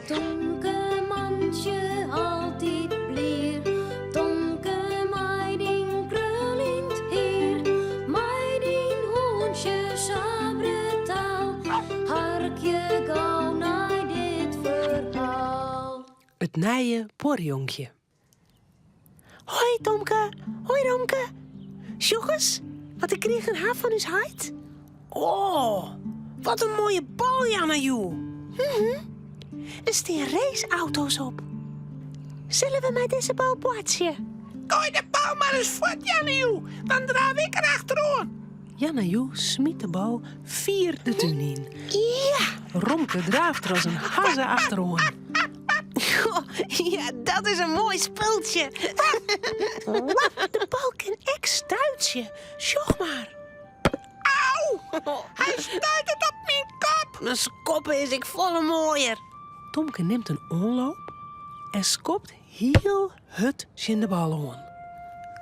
Tomke mantsje altyd blier, Tomke mei dyn kruljend hier, mei dyn hûntsje sa brutaal, harkje gau nei dit ferhaal. It nije buorjonkje. Hoi Tomke, hoi Romke. Sjoch ris wat ik krigen ha fan ús heit. Oh, wat in moaie bal, Janna-Joe. Mhm. Der stean raceauto's op. Sille we mei dizze bal boartsje? Goai de bal mar ris fuort, Janna-Joe, dan draaf ik der achteroan. Janna-Joe smyt de bal fier de tún yn. Ja! Romke draaft der as in hazze achteroan. Ja, dat is in moai spultsje. De bal kin ek stuitsje. Sjoch mar. Au! Hy stuitet op myn kop. Mar skoppe is ek folle moaier. Tomke nimt in oanloop en skopt hiel hurd tsjin de bal oan.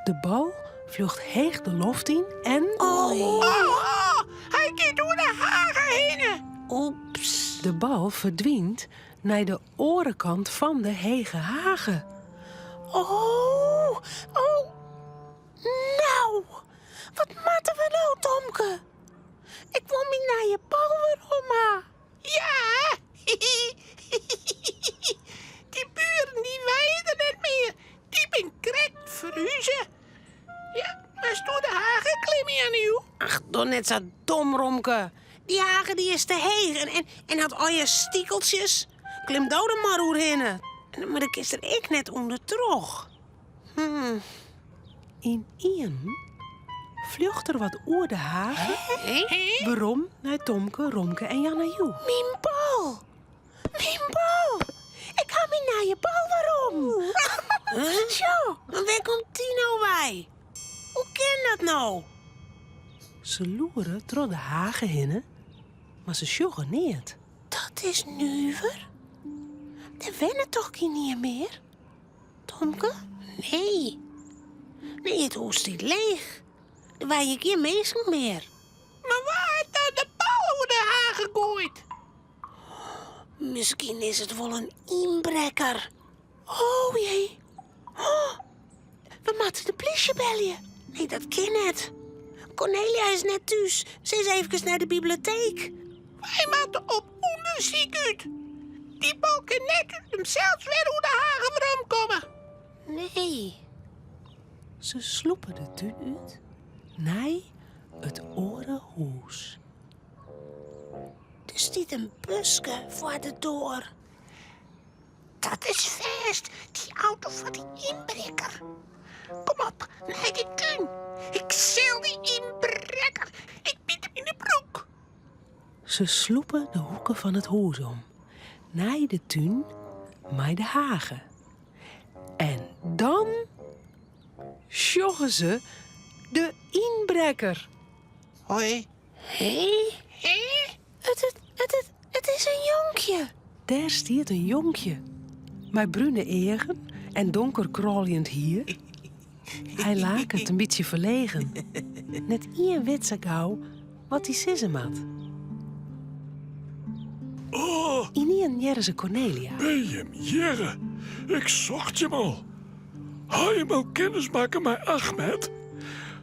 De bal fljocht heech de loft yn en. Oh, oh, hy giet oer de hage hinne. Oeps. De bal ferdwynt nei de oare kant fan de hege hage. Oh, oh, no, wat moatte we no, Tomke? Ik wol myn nije bal werom ha. Ja, dy buren dy wenje der net mear. Dy bin krekt ferhuze. Ja, moatst oer de hage klimme, Janna-Joe. Ach, doch net sa dom, Romke. Dy hage dy is te heech en, en, en hat allegear stikeltsjes. Klim do der mar oerhinne. Mar dan kinst der ek net ûndertroch. Hmm. Ynienen fljocht der wat oer de hage werom nei Tomke, Romke en Janna-Joe. Myn bal! Myn bal! Ik ha myn nije bal werom! Sjoch, mar wêr komt dy no wei? Hoe kin dat no? Se loere troch de hage hinne, mar se sjogge neat. Dat is nuver. Der wennet toch gjinien mear? Tomke? Nee. Nee, it hûs stiet leech. Der wenje gjin minsken mear. Mar wa hat dan de bal oer de hage goaid? Miskien is it wol in ynbrekker. Oh jee. Oh, we moatte de plysje belje. Nee, dat kin net. Cornelia is net thús. Se is eefkes nei de biblioteek. Wy moatte op ûndersyk út. Dy bal kin net út himsels wer oer de hage weromkomme. Nee. Se slûpe de tún út nei it oare hûs. Der stiet in buske foar de doar. Dat is fêst dy auto fan dy ynbrekker. Kom op, nei de tún. Ik sil dy ynbrekker. Ik byt him yn 'e broek. Se slûpe de hoeke fan it hûs om, nei de tún mei de hage. En dan sjogge se de ynbrekker. Hoi. Hé? Hé? It, it, it is in jonkje. Dêr stiet in jonkje mei brune eagen en donker krôljend hier. Hy laket in bytsje ferlegen. Net ien wit sa gau wat hy sizze moat. Oh. Ynienen hearre se Cornelia. By jim hjirre? Ik socht jim al. Ha jim al kennis makke mei Achmed?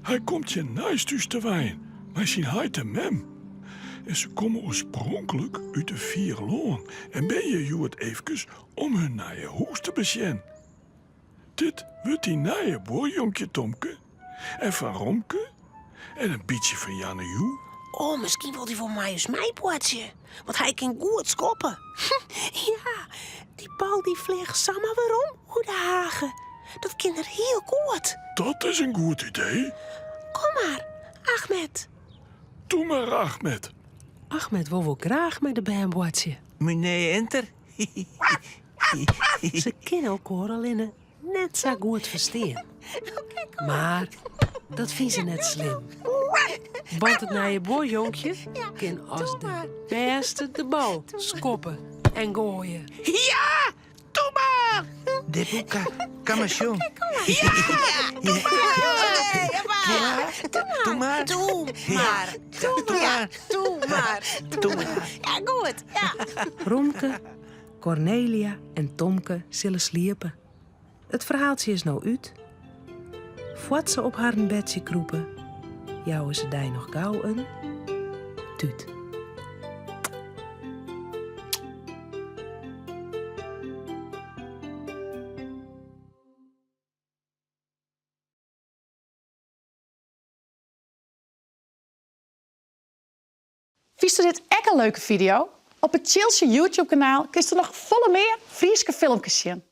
Hy komt hjir neist ús te wenjen, mei syn heit en mem. En se komme oarspronklik út in fier lân en bin hjir hjoed eefkes om hun nije hûs te besjen. Dit wurdt dyn nije buorjonkje, Tomke. En fan Romke. En in bytsje fan Janne-Joe. Oh, miskien wol dy wol mei ús meiboartsje, want hy kin goed skoppe. Ja, dy bal dy fleach samar werom oer de hage. Dat kin er hiel goed. Dat is in goed idee. Kom mar, Achmed. Doe mar, Achmed. Achmed wol wol graach mei de bern boartsje. Meneer Enter. Se kinne elkoar allinne net sa goed ferstean. Mar dat fine se net slim. Want it nije buorjonkje kin as de bêste de bal skoppe en goaie. Ja, doe mar! De boeka, kamasjon. Ja, doe mar! Doe mar. Doe mar. Doe mar. Doe mar. Doe mar. Ja, goed. Ja. Romke. Kornelia en Tomke sille sliepe. It ferhaaltsje is no út. Foar't se op harren bedsje krûpe, jouwe se dy noch gau in tút. Fynsto dit ek in leuke fideo? Op it Tsjiltsje YouTube-kanaal kinsto noch folle mear Fryske filmkes sjen.